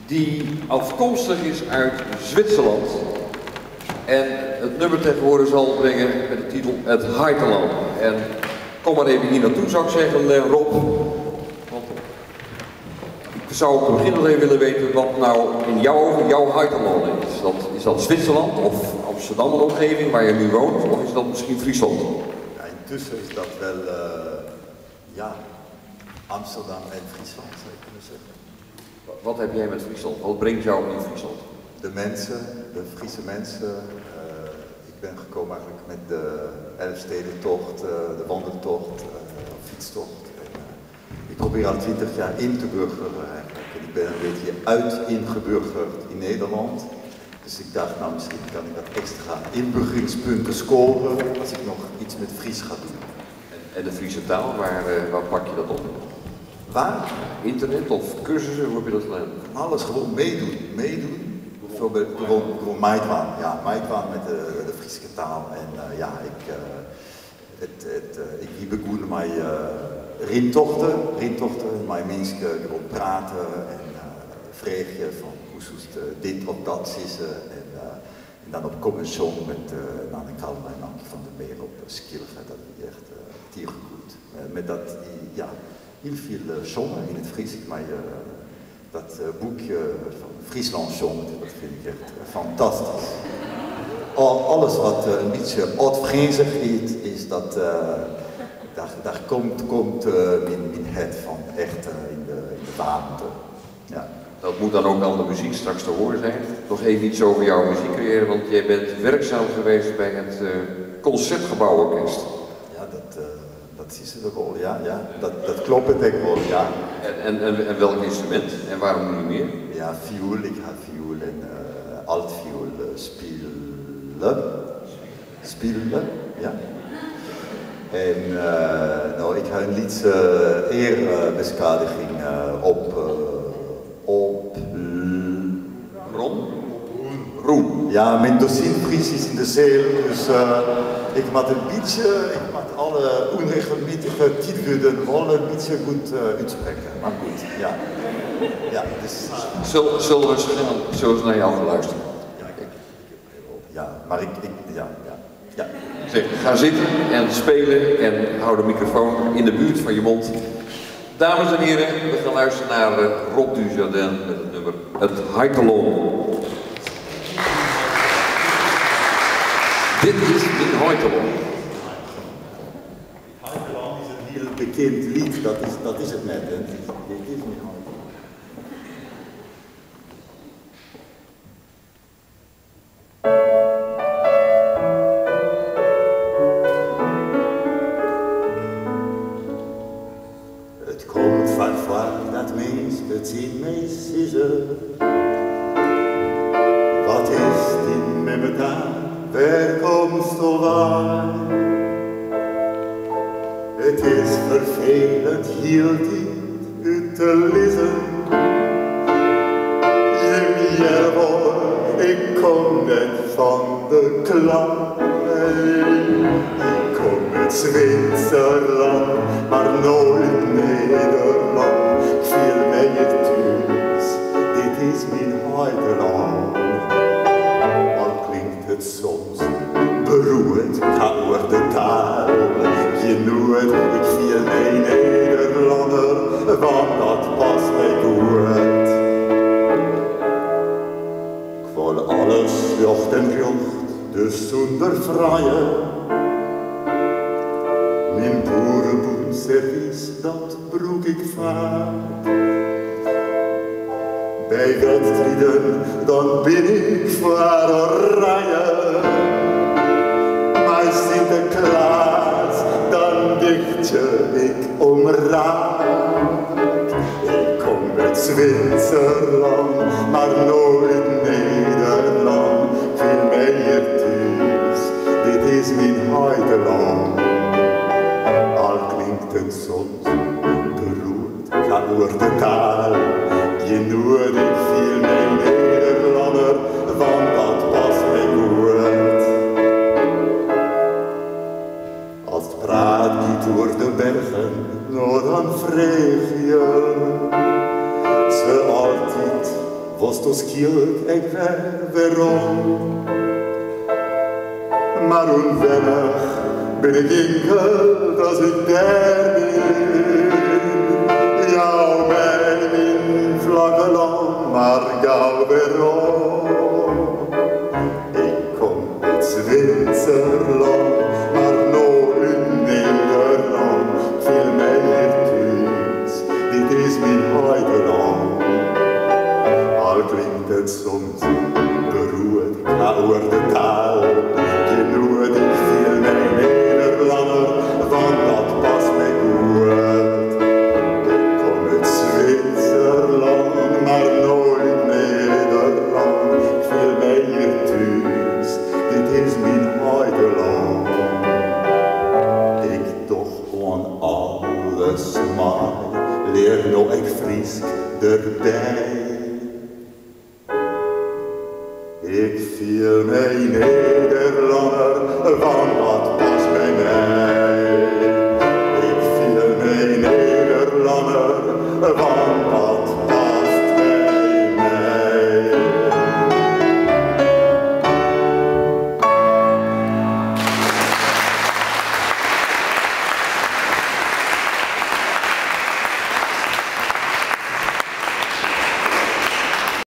Die afkomstig is uit Zwitserland. En het nummer tegenwoordig zal brengen met de titel Het Heitelân. En kom maar even hier naartoe, zou ik zeggen, Rob. Want ik zou op het begin nog even willen weten wat nou in jouw ogen jouw Heitelân is. Is dat Zwitserland of Amsterdam en omgeving waar je nu woont, of is dat misschien Friesland? Ja, intussen is dat wel ja, Amsterdam en Friesland, zou je kunnen zeggen. Wat heb jij met Friesland? Wat brengt jou in Friesland? De mensen, de Friese mensen. Ik ben gekomen eigenlijk met de Elfstedentocht, de wandeltocht, fietstocht. En ik probeer al 20 jaar in te burgeren eigenlijk. En ik ben een beetje uit ingeburgerd in Nederland. Dus ik dacht, nou misschien kan ik wat extra inburgeringspunten scoren als ik nog iets met Fries ga doen. En de Friese taal, waar pak je dat op? Waar? Internet of cursussen, hoe heb je dat gedaan? Alles gewoon meedoen, meedoen. Bijvoorbeeld gewoon meidwaan, ja, meidwaan met de Friese taal. En ja, ik begon met rintochten, met mensen gewoon praten en vragen van hoe zoest dit of dat is. En dan op commission met Nanne Kalma en Ankie van der Meer op Skylge, dat is echt goed. Met dat, die, ja, heel veel zongen in het Fries, maar dat boekje van Friesland zongt, dat vind ik echt fantastisch. Alles wat een beetje oud-Friesig is, is dat, daar komt mijn het van echt in de warmte. Ja. Dat moet dan ook aan de muziek straks te horen zijn. Nog even iets over jouw muziekcarrière, want jij bent werkzaam geweest bij het Concertgebouworkest. Ja, dat is het ook al, ja, ja. Dat klopt het ook wel, ja. En welk instrument en waarom nu niet meer? Ja, viool, ik ga viool en altviool spelen. Spelen, ja. En nou, ik ga een liedse eerbeschadiging op Ron? Roen. Ja, mijn docent Fries is in de zeel, dus ik moet een beetje, ik moet alle onregelmatige titelwoorden wel een beetje goed uitspreken. Maar goed, ja. Ja, dus... Zullen we eens gaan, zullen we eens naar jou gaan luisteren? Ja, ja, maar ik, ja, ja, ja. Zeg, ga zitten en spelen en hou de microfoon in de buurt van je mond. Dames en heren, we gaan luisteren naar Rob Dujardin met het nummer Het Heitelân. Dit is Mijn Heitelân. Het Heitelân is een heel bekend lied, dat is het net. Hè. Dit is Mijn Heitelân. Het komt van ver dat mensen zien mij zitten. Wat is die met daar? Waar komst du waar? Het is vervelend heel dit uit te lezen. Jim ik kom net van de klei. Ik kom uit Zwitserland, maar nooit Nederland. Ik voel mij hier thuis, dit is mijn heideland. Al klinkt het soms beroerd, ga oor de taal. Je nooit, ik voel mij Nederlander, want dat past mij goed. Ik wil alles jocht en jocht, dus zonder vrije. Mijn boerenboenservies, dat broek ik vaak. Bij wedstrijden, dan ben ik voor oranje. Maar Sinterklaas, dan dicht je ik omraak. Ik kom uit Zwitserland, maar nooit Nederland. Ik voel mij hier thuis, dit is mijn heideland. Al klinkt het soms beroerd, ga oor de taal. Je nooit, ik viel mij Nederlander, want dat past mij goed. Als het praat niet door de bergen, nou dan vreeg je ze altijd Wolsto skielk ek wer werom. Mar ûnwennich bin ik inkeld as ik dêr bin. Jou my myn flakke lân mar gau werom. Ik kom út Switserlân, mar no út Nederlân. Fiel my hjir thús, dit is myn heitelân. Al klinkt it soms beroerd, ik ha oer de taal gjin noed. Ik fiel my Nederlanner, want dat past my goed. Ik kom út Switserlân, mar no út Nederlân. Ik fiel my hjir thús, dit is myn heitelân. Ik doch oan alles mei, lear no ek Frysk derby. Ik fiel my Nederlanner, want dat